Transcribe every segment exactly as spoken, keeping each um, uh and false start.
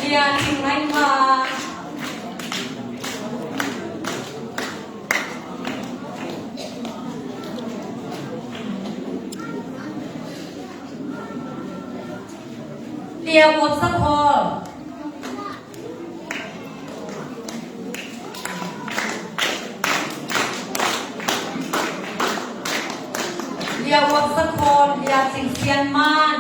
Lia Cing Nai Hma. Lia Uap Sa Khawl. Lia Uap Sa Khawl, Lia Cing Sian Man,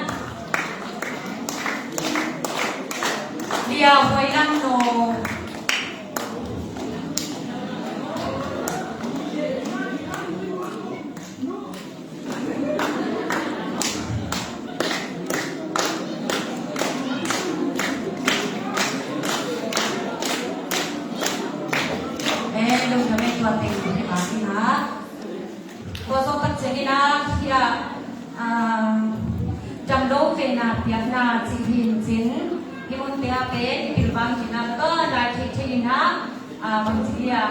Lia Huai Lam No. Eh, lungdam ei, tua teng hi pah hi na. Tua zawh tak ciangin ah, hih ah, ah, damlo vehna piakna cih hi in cin, hih munte ah pen i pilvang kik in ah, tua dai theithei in ah, ah, bangci hi a,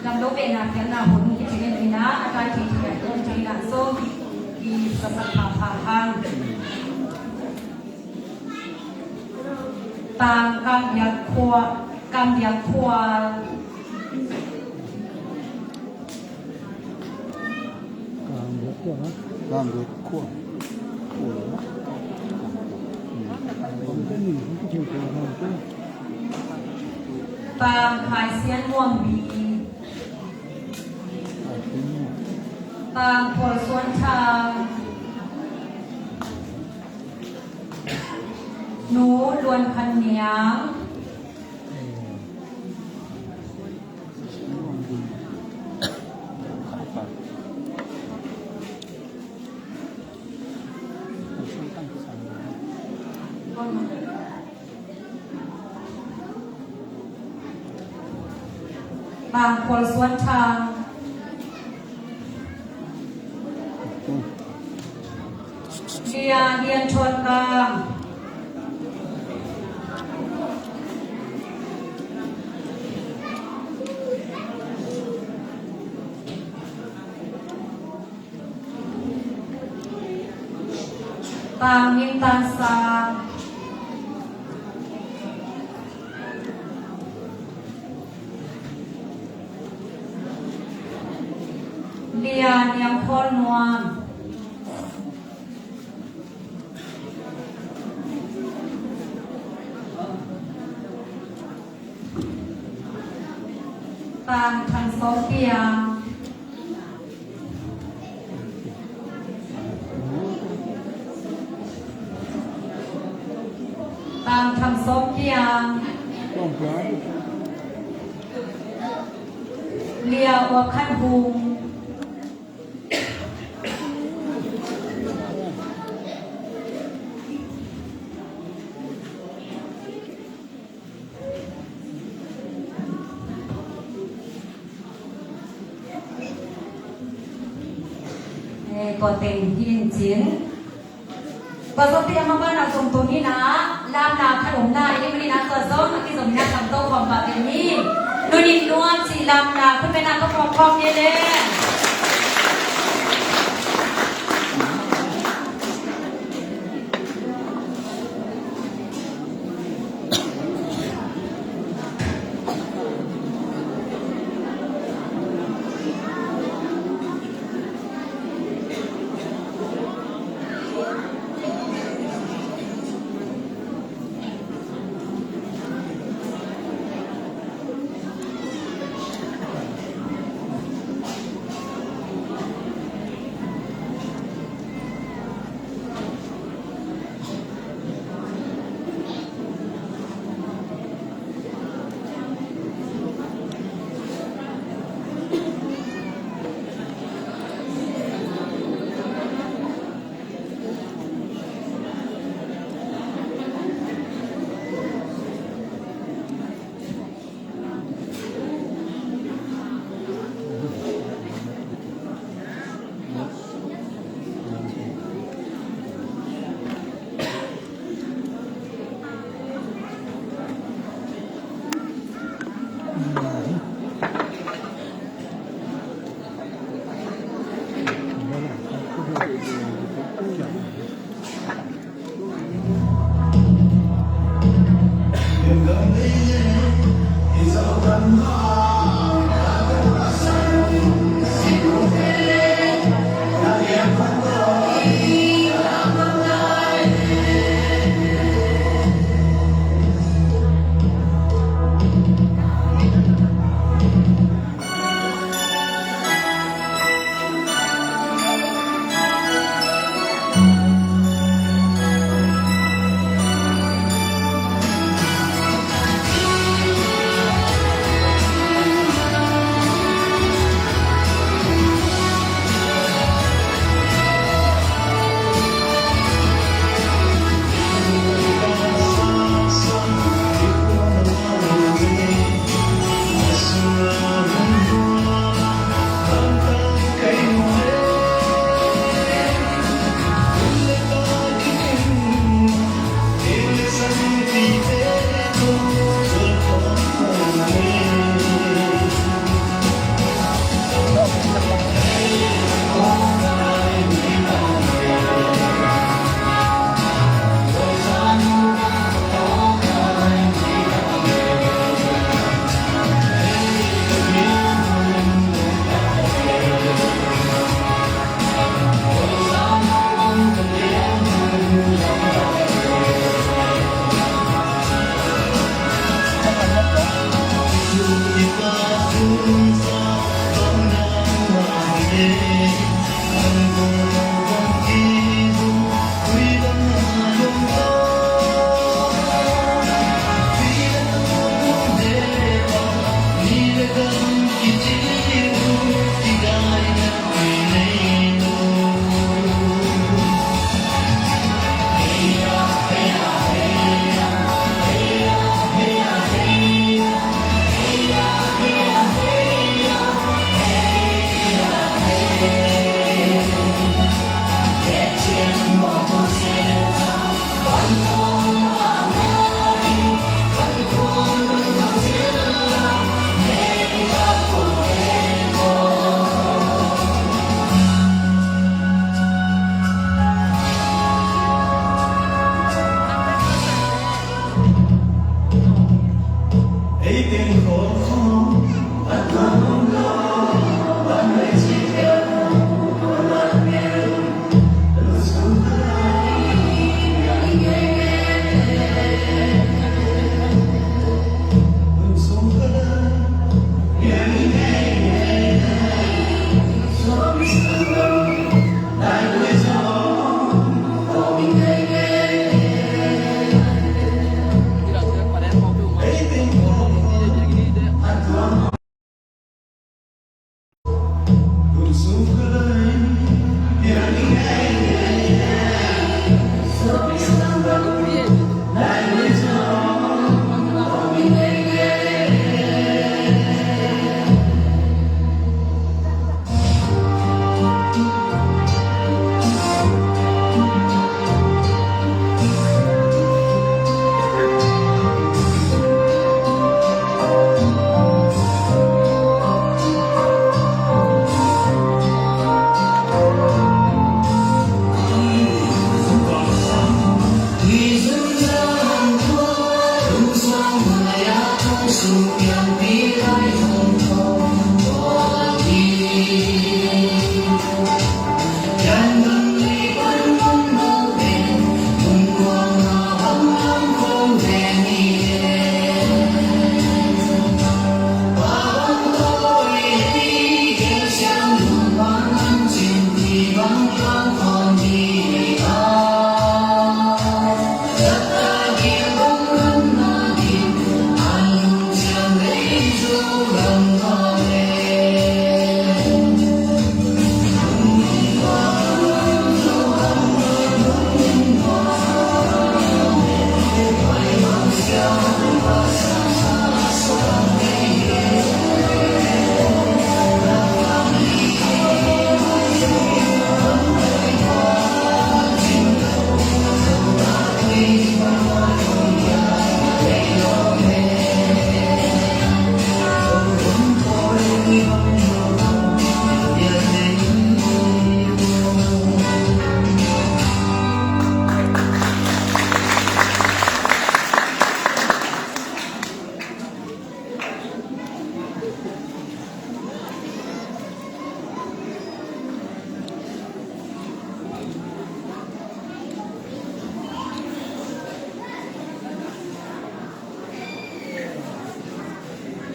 damlo vehna piakna hun hi cin in ah, a dai theithei ah, hun cin in ah, so i, i sasak phapha hang. Tang Kam Biak Khua, Kam Biak Khua. Kam Biak Khua, ha? Kam Biak Khua. Khua. Tang Khai Sian Muam Bi. Tang Khual Suan Thang. Nu Luan Khan Niang. Tang Khual Suan Thang. Lia Lian Thuan Kang. Tang Min Tan Sang. Lia Niang Khawl Nuam. Tang Thang Sawm Piang. Tang Thang Sawm Piang. Lia Uap Khan Hung. Eh, tua teng hi in cin. Tua zawh teh a maban ah zong tuni in ah lamna khat om lai hi manin ah, tua zong a kizom in ah khangto khawm pah kei ni. Nunin nuam cih lamna khut beng in ah ka pawm khawm ni le.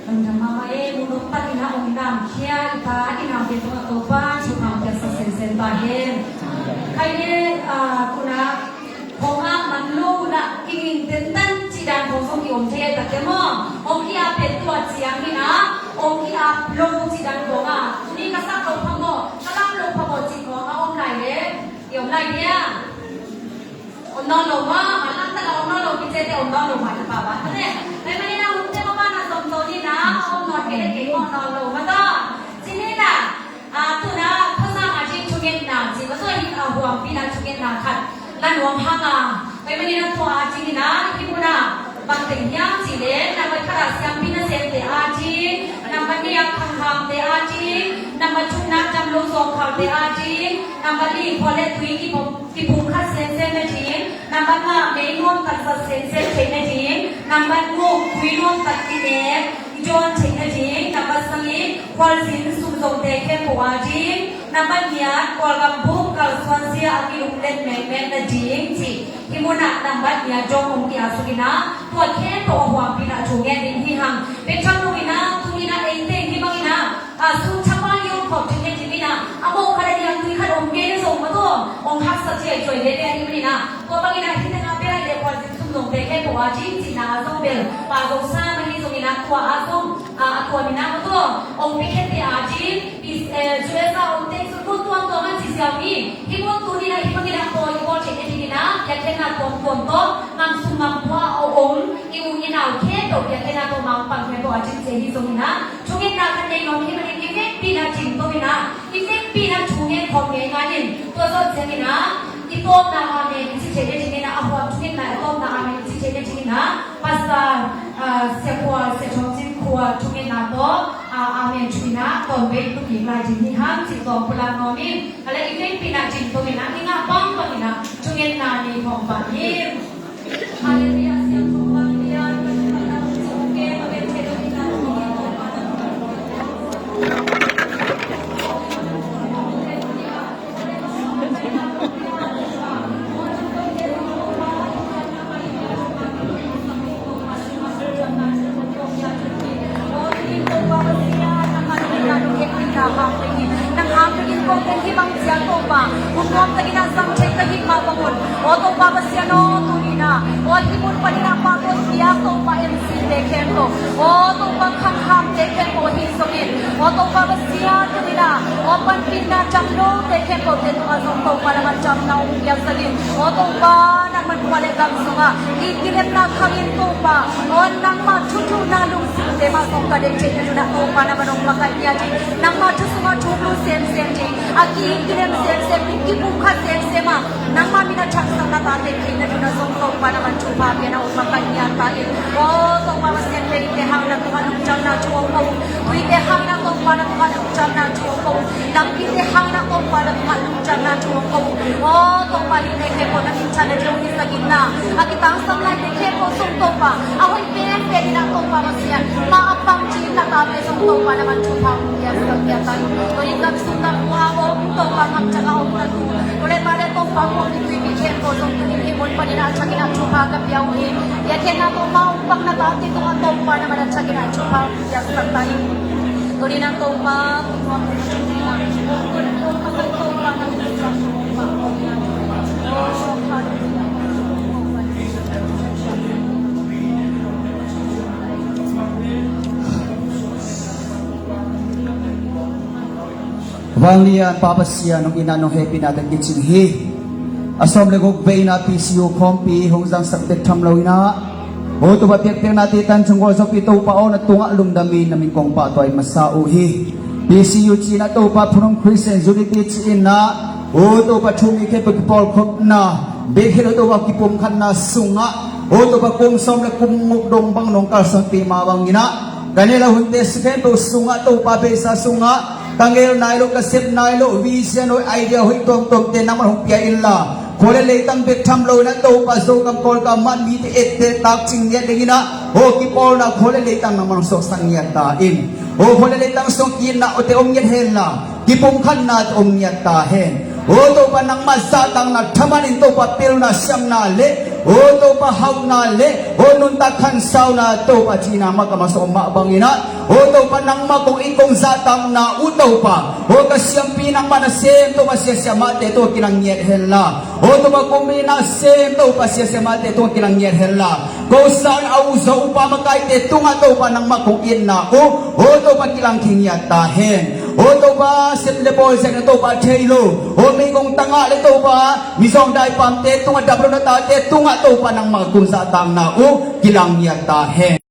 Lungdam mahmah e, mu nop takin a om dam khia i ta i naute tungah Topa thupha piaksak sensen ta hen. Khaine, ah, kuna, hong a man lo na i gingten tan cih dan khong zong i om thei a, i takte maw? Hong ki-ap pen tua ciang hi na, hong ki-ap lo cih dan khong a, tuni ka sak lo phamawh, ka lam lo phamawh cih khong a om lai le, i om lai dia. Om nawn lo maw, a lamtak a om nawn lo, kiciate om nawn lo maw, i pa ba. Tua leh, tua ahih manin a hunte mah bang a zom zo ni na, a om nawn kei leh kei om nawn lo maw tua. Ci ni na, a, tu-in a, Khuasang a ding thungetna, ci maw tua hi a, huampihna thungetna khat la nuam hang a. Tua ahih manin a tua a dingin a, hih mun a, bang teng hiam cih leh, nambat khat a siampi nasemte a ding, nambat nih a khanghamte a ding, nambat thumna damlo zawngkhalte a ding, nambat li khua le tui kipum, kipumkhat semsem nading, nambat nga mei nuamtak zat semsem theih nading, nambat guk tui nuamtak kinek dawn theih nading, nambat sagih khualzin sumzongte khempeuh a ding, nambat giat kawlgam bup kalsuanzia a kilunglet mekmek nading cih hih munah nambat giat dong hong kiaksuk in ah, tua khempeuh a huampihna thu ngen ding hi hang. Bek tham lo in ah, tuni in ah ei teng hih bangin ah, a, sum thaman i om khawm ding hi ding in ah, a mawh khat a diak tui khat Cuai veve ahih manin ah, tua bangin ah hih tengah bel ah leh khualzin sum zongte khempeuh a ding cihna a zong bel Pa Zo Sam ahi zongin ah, tua a zong, ah, a tuam in ah, tua hong piakhia te a ding, i, eh, U S A hong teng sung mun tuamtuam a ci siau mi, hih mun tuni in ah hih bangin ah pawi i bawl theih nadingin ah, piakkhiatna tuamtuam tawh, ngam sum ngam pua a om i u i nau khempeuh piakkhiatna tawh mah hong pang khempeuh a ding ci hi zongin ah, thungetna khat nei nuam hih manin i vekpi in ah ding to in ah, i vekpi in ah thu ngen khawm ngeingai in, tua zawh ciangin ah, i tawpna amen i ci theih nadingin ah, a huap thungetna i tawpna amen i ci theih nadingin ah, Pastor, ah, Sia Khual, Sia Thawng Cin Khual thungetna tawh, ah, amen thu in ah, tawntung kik lai ding hi hang cih tawh pulak nuam ing. A leh i vekpi in ah ding to in ah, i ngah bangbang in ah thungetna nei khawm pah ing. Halleluiah, siangtho Maria, nang hang takin kong ken hih bang ciang Topa, hong nuam takin a zang thei ka hih mah bang un. Aw Topa Pasian aw, tuni in ah, aw hih mun panin ah pahtawi piak Topa M C te khempeuh, aw Topa khanghamte khempeuh hi zongin, aw Topa Pasian tuni in ah, aw panpihna dam lote khempeuhte tungah zong Topa na mantamna hong piaksak in, aw Topa nangman khua le gam sungah i kilemna khangin Topa, aw nangmah thuthuhna lungsimte mah zong ka deih theih nadingin ah Topa na man hong makaih ngiat in, nangmah thu sungah thuk lut semsem ding, a ki-it kilem semsem ding, kipumkhat semsem ah nangmah min a thangsak na tate theih nadingin ah zong Topa na man thupha pia in ah hong makaih ngiat ta in. Aw Topa Pasian, leite hang na tungah lungdamna thu hong ko uh, tuite hang na Topa na tungah lungdamna thu hong ko uh, lampite hang na Topa na tungah lungdamna thu hong ko uh. Aw Topa, hihte khempeuh na minthanna ding hong hisak in ah, a kitangsam laite khempeuh zong Topa, a hoih penpen in ah Topa Pasian, mah a pang ding na tate zong Topa na man thupha hong piaksak piak ta in. Tua in gam sung gam nung a om Topa, gam thak a om na tu, tu le ta le Topa, kong tuipi khempeuh zong tuni in hih mun panin ah a thakin ah thupha ka pia uh hi. Piakkhiatna Topa hong pang na tate tungah Topa na man a thakin ah thupha hong piaksak ta in. Tuni in ah Topa, Vanglian Pa Pasian, nong itna nong hehpihna tawh kicing hi. A sawm le guk vei in ah P C U khawmpi hong zangsak bek tham lo in ah, aw Topa, piakpiaknate tan thong gual zawpi Topa aw na tungah lungdam in na min kong pahtawi masa uh hi. P C U ci-in ah Topa, Phunung Christian Unity ci-in ah, aw Topa, thu mi khempeuh kipawlkhopna, bek hi lo Topa, kipumkhatna sungah, aw Topa, kum sawm le kum guk dong bang nong kalsuanpih mah bangin ah, ka neih loh hunte khempeuh sungah Topa, beisa sungah ka ngel nai loh, ka sep nai loh vision hoih, idea hoih tuamtuamte nangman hong pia inla, khua le leitang bek tham lo in ah Topa, Zogam Kawlgam mah mite etteh takcing ngiat dingin ah, aw kipawlna khua le leitang nangman hong suaksak ngiat ta in. Aw khua le leitang sung ki-itnate om ngiat henla, kipumkhatnate om ngiat ta hen. Aw Topa, nangmah zahtakna thaman in Topa, pilna siamna le, aw Topa, hauhna le, aw nuntak khansauna Topa, cihna mah ka masa om mah bangin ah, aw Topa, nangmah kong it kong zahtakna uh Topa, aw ka siampi nangmah nasem Topa, siasia mahte tungah kilang ngiat henla, aw Topa, kumpi nasem Topa, siasia mahte tungah kilang ngiat henla, ko sang a u zaw upa makaite tungah Topa, nangmah kong itna uh, aw Topa, kilang khin ngiat ta hen. Aw Topa, sep le bawl zia na Topa thei lo, aw meigong tangah le Topa, mizawng daipamte tungah, dap lo na tate tungah Topa, nangmah kong zahtakna uh kilang ngiat ta hen.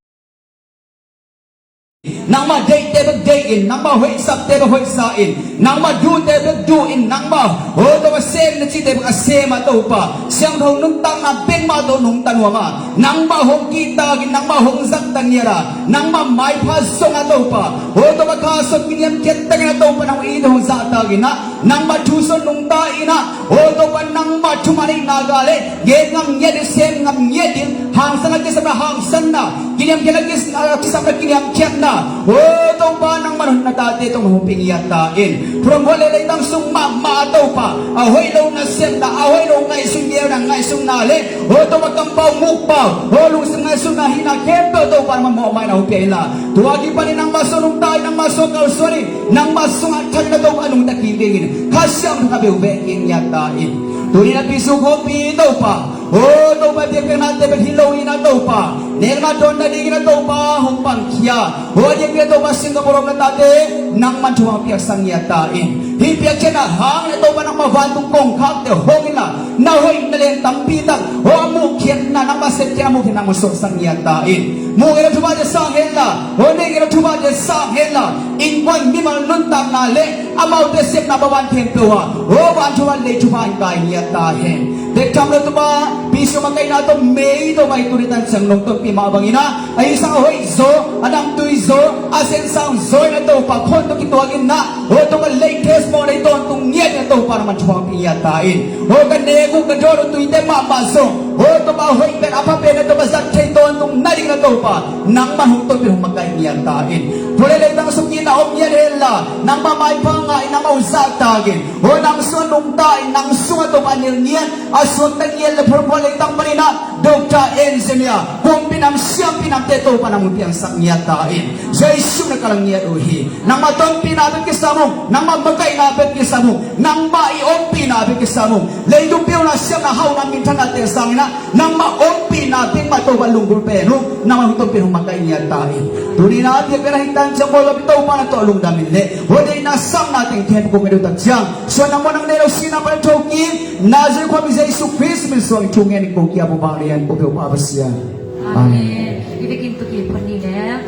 Nangmah deihte bek deih in, nangmah hoihsakte bek hoihsa in, nangmah duhte bek duh in, nangmah, aw Topa, sem na cihte bek a sem a Topa, siangtho nuntakna bek mah tawh nungta nuam a, nangmah hong kihtak in, nangmah hong zahtak ngiat a, nangmah maipha zong a Topa, aw Topa, kha sung kiniamkhiat takin a Topa, nang it hong zahtak in ah, nangmah thu sung nungta in ah, aw Topa, nangmah thuman in na gah le, gen ngam ngiat ding, sem ngam ngiat ding, hangsan a kisapna hangsanna, kiniamkhiat a kis-, a kisapna kiniamkhiatna, aw Topa, nangmah na tate tungah hong pia ngiat ta in. Phunung khua le leitang sung mahmah a Topa, a hoih lo nasemna, a hoih lo ngaihsun ngeuna, ngaihsutna le, aw Topa, kampau mukpau, aw lungsim ngaihsutna hihna khempeuh Topa, nangmah mawhmaina hong pia inla, tua kipanin nangmah sung nungta in, nangmah sung kalsuan in, nangmah sungah thakin a Topa, nungta kik dingin Kha Siangtho na beuh veh kik ngiat ta in. Tuni-in a pi suk khawmpi Topa, o Topa, biakpiaknate bek hi lo-in a Topa, nekna dawnna dingin a Topa hong pangkhia. O a diakdiak Topa, Singapore omna tate nangman thupha piaksak ngiat ta in. Hih piakkhiatna hangin a Topa, nangma vantung kongkhakte hong inla, na hoihna lian tampi tak, o a muhkhiatna nangma sepkhiat, a muhkhiatna nangma suaksak ngiat ta in. Muh ngeina thuphate sang henla, o neih ngeina thuphate sang henla, innkuan mimal nuntakna le amaute sepna maban khempeuh ah, o van thupha, lei thupha in kai ngiat ta hen. Bek tham lo Topa, pi suk makaihna tawh mei Topa, i tuni tan ciang nong tonpih mah bangin ah, a hisang a hoih zaw, a damtui zaw, a sensang zaw in a Topa, khuan tawh kituakin ah, o Topa, latest mawhna i tawntung ngiat in a Topa, nangman thupha pia ta in. O ka nek uh, ka dawn uh tuite mahmah zong, o Topa, a hoih pen, a pha pen a Topa, zat thei tawntung nadingin a Topa, nangman hong tonpih, hong makaih ngiat ta in. Tua leh leitang sung in a om ngiat henla, nangma maipha ngah in, nangma uh zahtak in. O nang sungah nungta in, nang sungah Topa nilh ngiat, a suakta ngiat le phualphual leitang panin ah, doctor, engineer, kumpi nam, siampi namte Topa, nang hong piangsak ngiat ta in. Jesu na ka la ngiat uh hi. Nangma tonpihna bek kisam ung, nangma makaihna bek kisam ung, nangma i ompihna bek kisam ung. Leitung piauna, siamna, hauhna, minthanna te sangin ah, nangma ompihna bek mah Topa lunggulh pen ung, nangma hong tonpih, hong makaih ngiat ta in. Tuni-in a biakpiakna hih tan ciang bawl lopi Topa na tawh lungdam in le, hong deihna, samna teng khempeuh kong nget uh tak ciang, suan nang maw, nang nei lo sihna pan thawh kik, Nazareth khuami Jesu Khrist min suangin thu ngen in kong ki-ap uh, vanglian kong pia uh Pa Pasian. Amen. Amen. I vekin tu kipun ni le.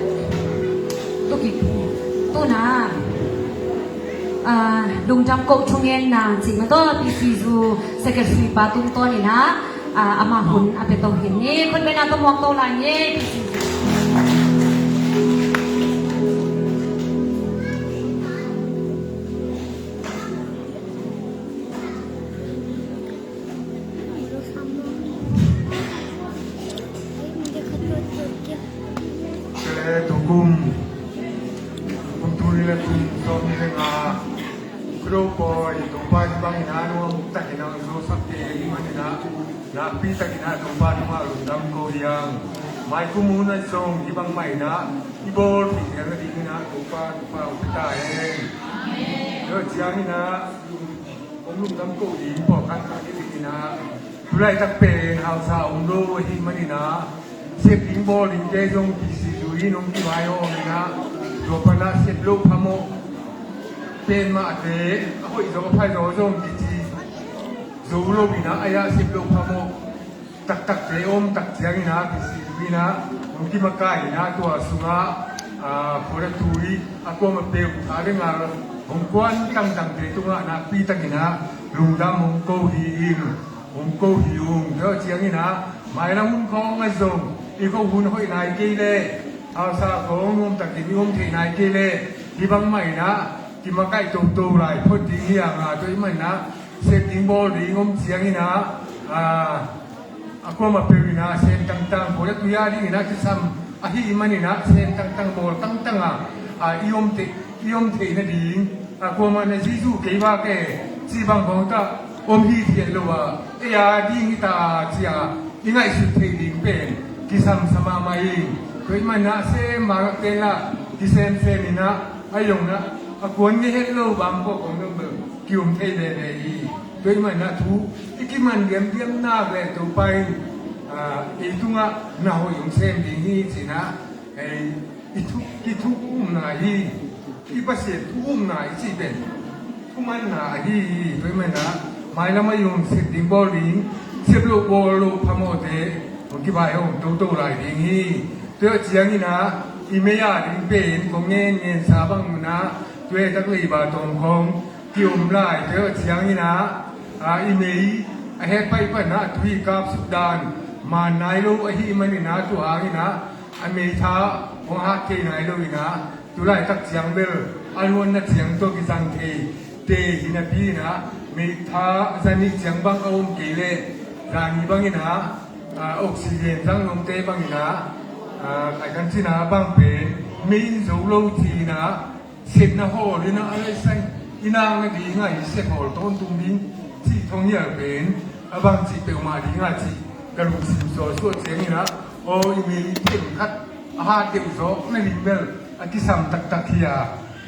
Tu kipun. Tu na. Ah, lungdam koh thungetna cih mah tawh Pi Sizu Secretary pa tungtawn in ah, ah, amah hun a pia to hi ni. Khutbetna tawh muak to lai ni, Pi Sizu. Kei le tukum, kum tuni le kum sawmnih le nga, Khuado pawi Topa hih bangin a nuam takin a zo sak kei ahih manin a, nakpi takin a Topa tungah lungdam ko hi hang. Mai kum hun ah zong hih bang mah in a i bawl theih nadingin a Topa thupha hong pia ta hen. Tua ciangin a, hong lungdam ko ding pawlkhat khat hi dingin a, tu laitak pen hausa om lo ahih manin a, sep ding bawl dingte zong Pi Sizu in hong kivaihawm in a, tua pan a sep loh phamawh pen mahte, a hoih zaw, a pha zaw zong kici zo lo in a, a sep loh phamawh taktakte om tak ciangin a, Pi Sizu in a hong kimakaih in a, tua sungah, ah, khual a tui, a kuamah peuh, tha le ngal hong kuan tangtangte tungah nakpi takin a lungdam hong ko hi ing, hong ko hi ung. Tua ciangin a, mailam hun khawng ah zong i ko hun hoih nai kei leh, hausa khawng nuam takin i om theih nai kei leh, hih bang mah in a kimakaih toto lai phot ding hi hang a, tua ahih manin a sep ding bawl ding om ciangin a, ah, a kuamah peuh in a sem tangtang, khual a tui a dingin a kisam ahih manin a sem tangtang, bawl tangtang a, a, i om theih, i om theih nading, a, kuamah na Jesu kei vak e cih bang khawng tawh om hi theih loh a, ei a ding hi ta ci a i ngaihsut theih ding pen kisam sa mahmah ing. Tua ahih manin a sem vak a pen lah kisemsem in a, a zong na a kuan ngei het lo bang khawng dong bel ki-om thei veve hi. Tua ahih manin a thu i kiman diamdiam nak leh Topa in, ah, ei tungah na hoih hong sem ding hi ci-in a, ei, i thu, i thu umna hi, i Pasian thu umna i cih pen thumanna ahi hi. Tua ahih manin a mailam a zong sep ding bawl ding, sep loh bawl loh phamawhte hong kivaihawm toto lai ding hi. Tua ciangin a i mei a ding pen kong ngen ngensa bangin a, tua tak leiba tawng khawng ki-om lai. Tua ciangin a, a, i mei a het paih pan a tui kapsuk dan man nai lo ahih manin a, tua hangin a, a meitha hong hak kei nai lo in a, tu laitak ciang bel a luanna ciang tawh kizang thei te hi napi in a, meitha zanih ciang bang a om kei leh zani bangin a, a, oxygen zang lomte bangin a, a, kai kan cin a bang pen mei in zo lo ci-in a, sepna hawl in a, a laisan i nak nading a i sep hawl tawntung ding cih thong hial pen a bangci peuhmah ding a cih ka lungsim suahsuah ciangin a, aw, i mei themkhat a hat deuh zawk nading bel a kisam taktak hi a,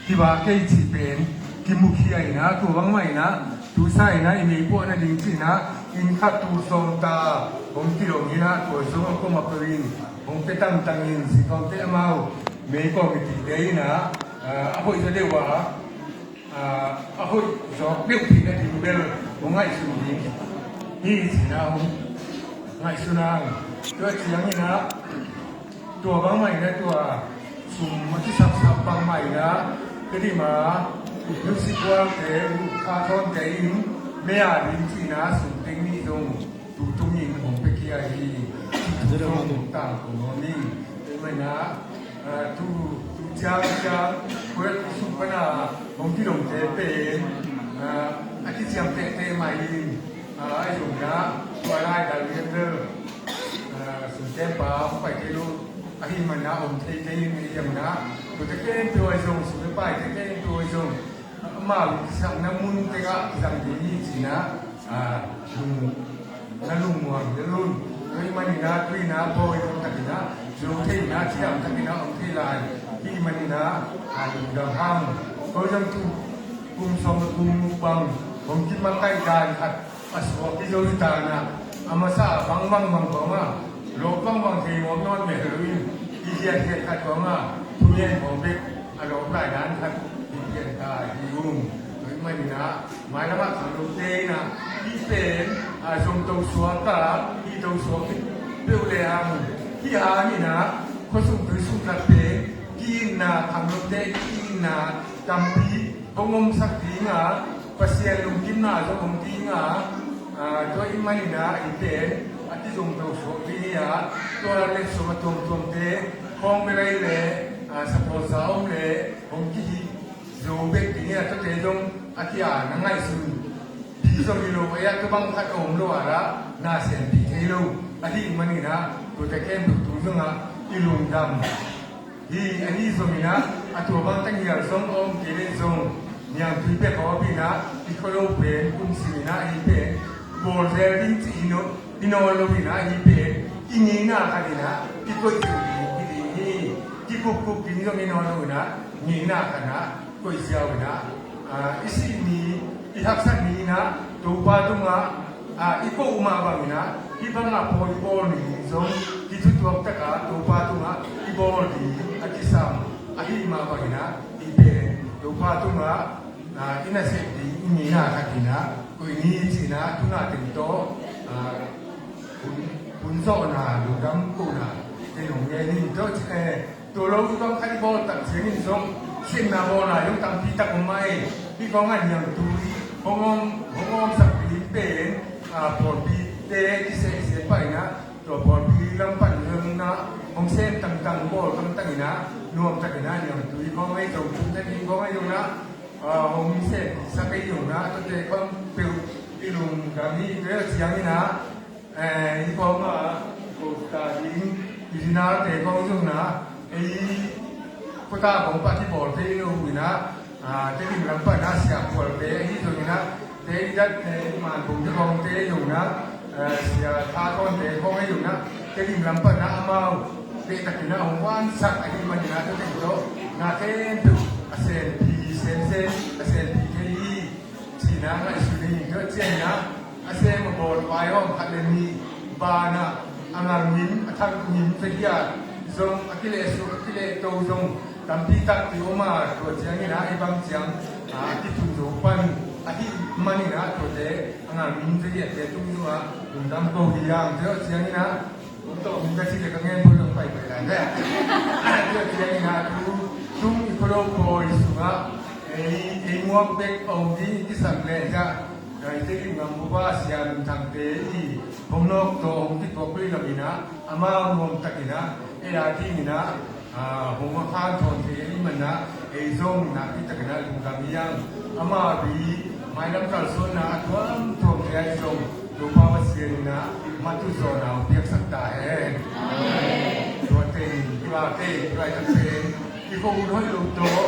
hi vak kei cih pen kimukhia in a, tua bangmah in a, Tu sa-in ah i meipuakna ding ci-in ah inn khat tul sawm ta hong kidong in ah, tua sung a kong a peuh in hong pia tangtang in, si kawmte amau mei kawm i tite in ah, ah, a hoih zaw deuh ah, ah, a hoih zaw deuh theihna ding bel hong ngaihsun ding hi ci-in ah hong ngaihsun ang. Tua ciangin ah, tua bangmah in ah, tua sum a kisapsap bangmah in ah, Tedim a music worldte, Kha Thawnte in mei a ding ci-in ah sum teng nih zong tu tungin hong pia khia hi. Tu zong tang kong hong ning. Tua ahih manin ah, ah, tu, tu ciang ciang, kua sum pan a hong kidongte pen, ah, a kiciam tehteh mah in, ah, ahi zongin ah, tua lai dal lian bel, ah, sum kempa hong pai kei lo ahih manin ah om thei kei in, ahi zongin ah, tuate khempeuh ahi zong, sum a paite khempeuh ahi zong, amau kisapna mun tengah zang ding hi ci-in ah, ah, lung, na lungmuang lel un. Tua ahih manin ah, tu-in ah bawi nuam takin ah, zo thei in ah, thiam takin ah om thei lai. Hih manin ah, ah, lungdam hang. Ko zong tu kum sawm le kum guk bang hong kimakaih dan khat a suak hi zo hi ta in ah, a masa bangbang bang kong a, lawp bangbang thei mawk nawn mel lo in, i hiathiat khat kong a, thungen mawk bek a lawp lai dan khat hi pian ta hi ung. Tua ahih manin ah, mailam ah khangnote in ah, hih pen, ah, zong to suak a, hih to suak hi peuh le hang, hih hang in ah, khuasung tuisung khat pen ki-itna, khangnote ki-itna tampi hong omsak ding a, Pasian lungkimna zong om ding a, ah, tua ahih manin ah, hih pen a kizong to suak ding hi a, tua le sum a tuamtuamte khawng bel hi leh, ah, support sa om leh hong kihih zo bek ding hi a, tuate zong a ki-a na ngaihsun pi zong hi lo, ei a, tua bang khat a om lo a, la na senpih thei lo. Ahih manin ah, tuate khempeuh tung zong ah i lungdam hi. Ahi zongin ah, a tua bang teng hial zong a om kei leh zong, niangtui pek a om in ah, i khualo pen kum sim in ah, hih pen bawl zel ding ci i nawn, i nawn lo in ah, hih pen i ngeina khat in ah i koih ding hi ding hi. Kikupkup ding zong i nawn lo in ah, ngeina khat in ah koih ziau in ah, ah, i sih ni, i haksat ni in ah, Topa tungah, ah, i ko mah bangin ah, hih bangah pawi i bawl ni ding zong, kithutuak takin Topa tungah i bawl ding a kisam. Ahih mah bangin ah, hih pen Topa tungah, ah, i nasep ding i ngeina khat in ah koih ni ci-in ah, tu-in ah teng tawh, ah, hun, hun zawhna, lungdam kohna, kei hong ngen ning. Tua ci, eh, tua lo i bang khat i bawl tak ciangin zong, sepna bawlna zong tampi tak om mah hi. Hih kong a niangtui hong om, hong omsak ding pen, ah, pawlpite kiseh seh pah in ah, tua pawlpi lam pan zong in ah hong sem tangtang, bawl tangtang in ah, nuam takin ah niangtui kong ahi zong, tum ten in kong ahi zong in ah, ah, hong sem sak ahi zong in ah, tuate khempeuh i lungdam hi. Tua ciangin ah, eh, i kong ah, ko ta ding, i dinalte kong zong in ah, ei, ko ta kong pa kibawl thei lo in ah, ah, Tedim lam pan ah Sia Khualte ahi zong in ah, te i dat, eh, Man Bung te kong te zong in ah, eh, Sia Tha Thawnte kong ahi zong in ah, Tedim lam pan ah amau beh takin ah hong wansak ahih manin ah, tua teng tawh na khempeuh a senpi semsem, a senpi thei hi. Ci-in ah ngaihsun hi. Tua ciangin ah, a sem a bawl vaihawm khat le nih banah a ngal ngim, a thang ngim zaw hiat zong, a kilehsuk, a kilehto zong tampi takpi om a, tua ciangin ah hih bang ciang, ah, a kithun zo pan ahih manin ah, tuate a ngal ngim zaw hiatte tung zong ah lungdam ko hi hang. Tua ciangin ah, tung tawh hong ka cih leh ka ngen phot hong paipai lai ve. Tua ciangin ah, tu, tung i khualo pawi sungah ei, ei muak bek a om ding i kisam leh ciah, ei Tedim gam bup a Sia Min Thangte i hong nawk tawh hong kituak lei lo in ah, amau nuam takin ah ei a dingin ah, ah, hong a khan thawn thei ahih manin ah, ei zong nakpi takin ah lungdam hi hang. Amau i mailam kalsuanna a tuamtuamte ahi zong, Topa Pasian in ah matuh zawhna hong piaksak ta hen. Amen. Tua teng, i va te, i vai tak pen, i ko hun hoih lo tawh,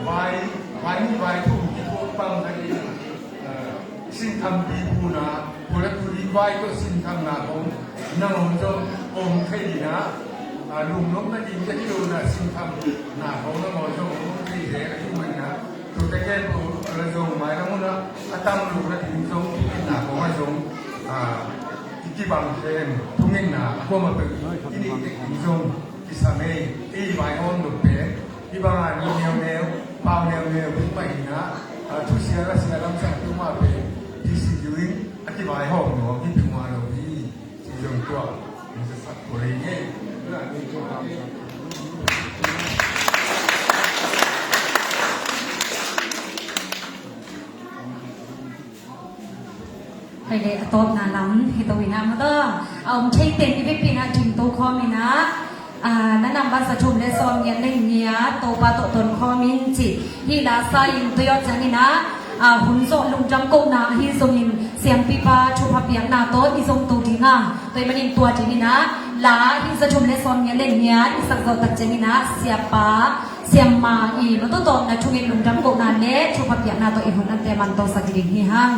vai, vai nih vai thum kituak bang ka hi, ah, sinthampi buna, pula tuni vai tawh sinthamna khong nangawn zong om thei in ah, ah, lungnopna ding ka hi lo in ah, sinthamna khong nangawn zong om thei zel ahih manin ah, Tute ke pu la zong mai la mun a, a tam lu na ding zong, ki na ko ma zong, a, ki ki bang ke thungin na ko ma pe, ki ni te zong, ki sa mei, i bai hon lu pe, i bang a ni neu neu, pau neu neu, pi pai na, a, thu sia la sia lam sa tu ma pe, ti si yuin, a ki bai hon no, ki pi ma lo hi. Hei le, a tawpna lam hi to ina ma to. A om thei ten i vekpi na ding to khawm ina. A, na nambat za thum le sawm ngiat le ngiat Topa tawh ton khawm in ci. Hi la sa in tui awt ciangin a, a, hun zawh lungdam kohna ahi zongin siampipa thupha piakna tawh i zong to ding a, tua ahih manin tua dingin a, la hi za thum le sawm ngiat le ngiat i sak zawh tak ciangin a, siapa siamma i matuh tawh na thungin lungdam kohna le thupha piakna tawh i hun ante man to sak ding hi hang.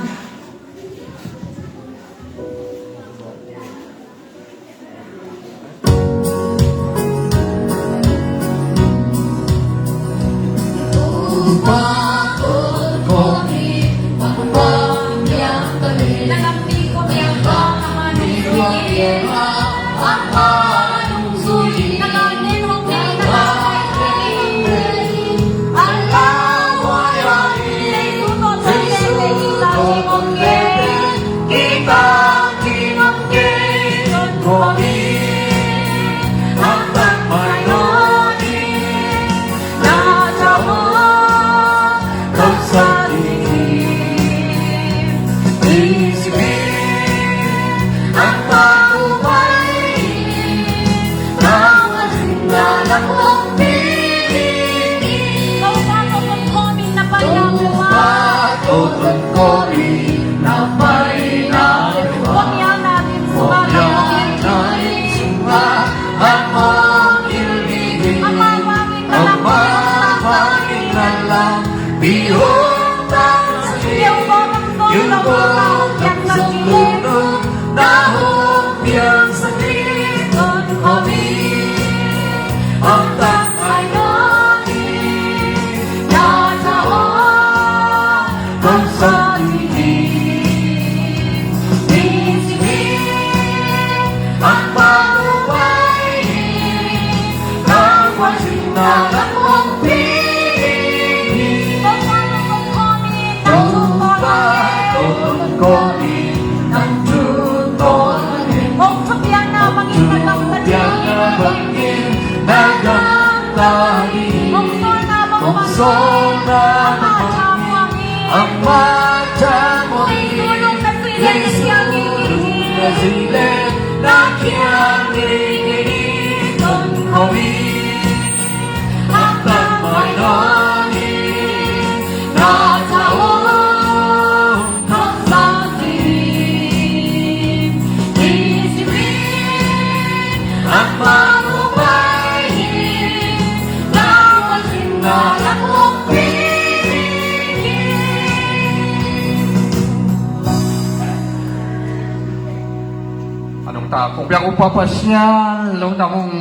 A nungta kong piak Upa Pasian lungdam ung.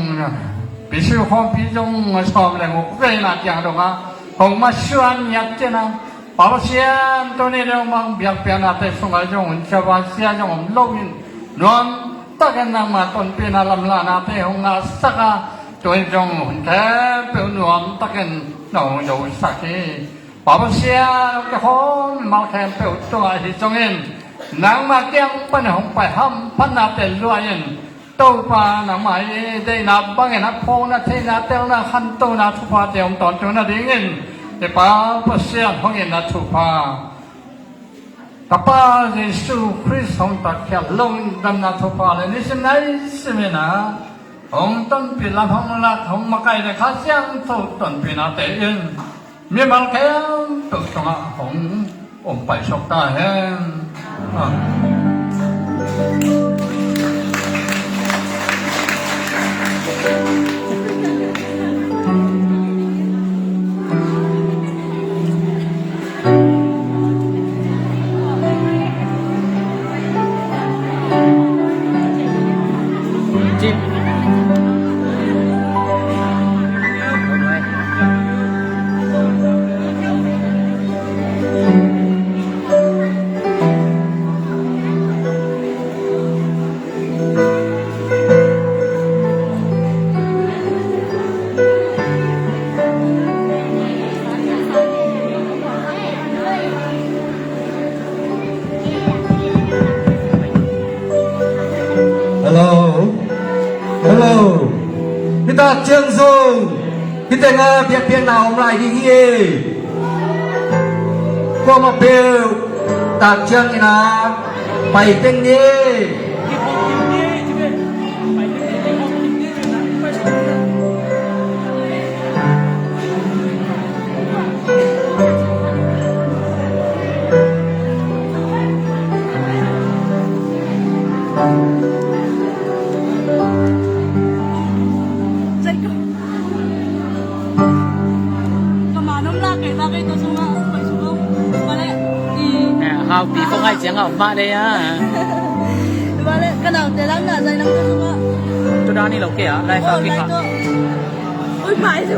Bishop khawmpi zong a sawm le nguk veina kiang dong a hong masuan ngiat ciang a, Pa Pasian, tuni dong bang biakpiaknate sungah zong hun sia van sia zong om loin nuam takin nangma tonpihna lamlahnate hong ngahsak a, tua in zong hun khempeuh nuam takin na hong zosak hi. Pa Pasian, hong kikhawm mimal khempeuh tungah ahi zongin nangma kiang pan hong pai hamphatnate luah in, Topa, nangmah i deihna bangin a phawkna, theihna, telna, khantona thuphate om tawntung nadingin i Pa Pasian hong itna thupha, ka Pa Jesu Khrist hong tatkhiat lungdamna thupha le nisim naisim in a hong tonpih lam hong lak, hong makaih le Kha Siangtho tonpihnate in mimal khempeuh tungah hong om paisuk ta hen. Amen. Tak ciang zong hih tengah biakpiakna om lai ding hi. Kuamah peuh tak ciangin ah pai teng ni. Ka man om la kei ba kei tawh sungah koi sungah bale i. Haupi kong ai ciang a om mah dei a. Bale ka naute lam na zai nang tawh sungah. Tu dan ni lo kei a lai ka ki kha. Ui pai tu.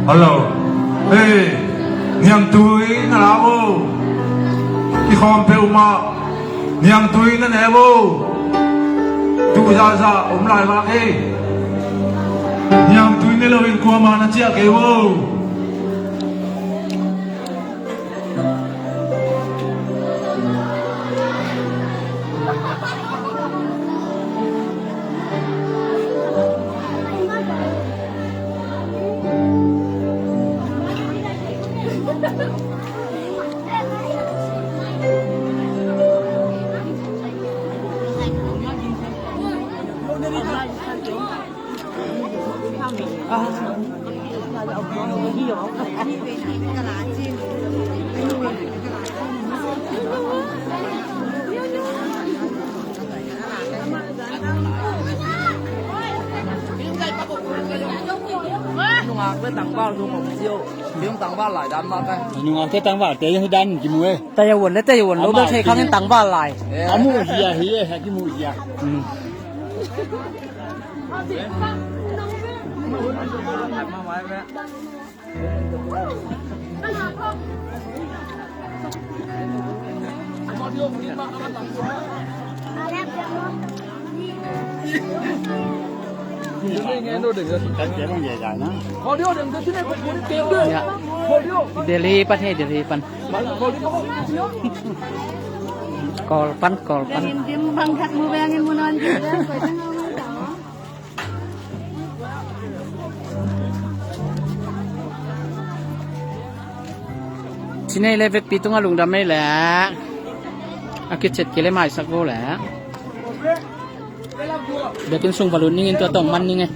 Hello. Hey, niangtui na la vo. Kikhawm peuhmah niangtui na ne vo. Tu zaza om lai vak hi. Niangtui ne loin kuamah na ciah kei vo. Nungak le tangval zong om sio. Kei zong tangval lai dan mah kai. Nungak te tangval te dan kimu e. Taiwan le Taiwan lo bel thei khang in tangval lai. A mu hia hi e, ha kimu hia. Delhi pan he, Delhi pan. Kawl pan, Kawl pan. Ci nei le vekpi tungah lungdam ei leh a kicet kei le maisak vo leh. Biakinn sung va lut ning in tua tawh man ning e.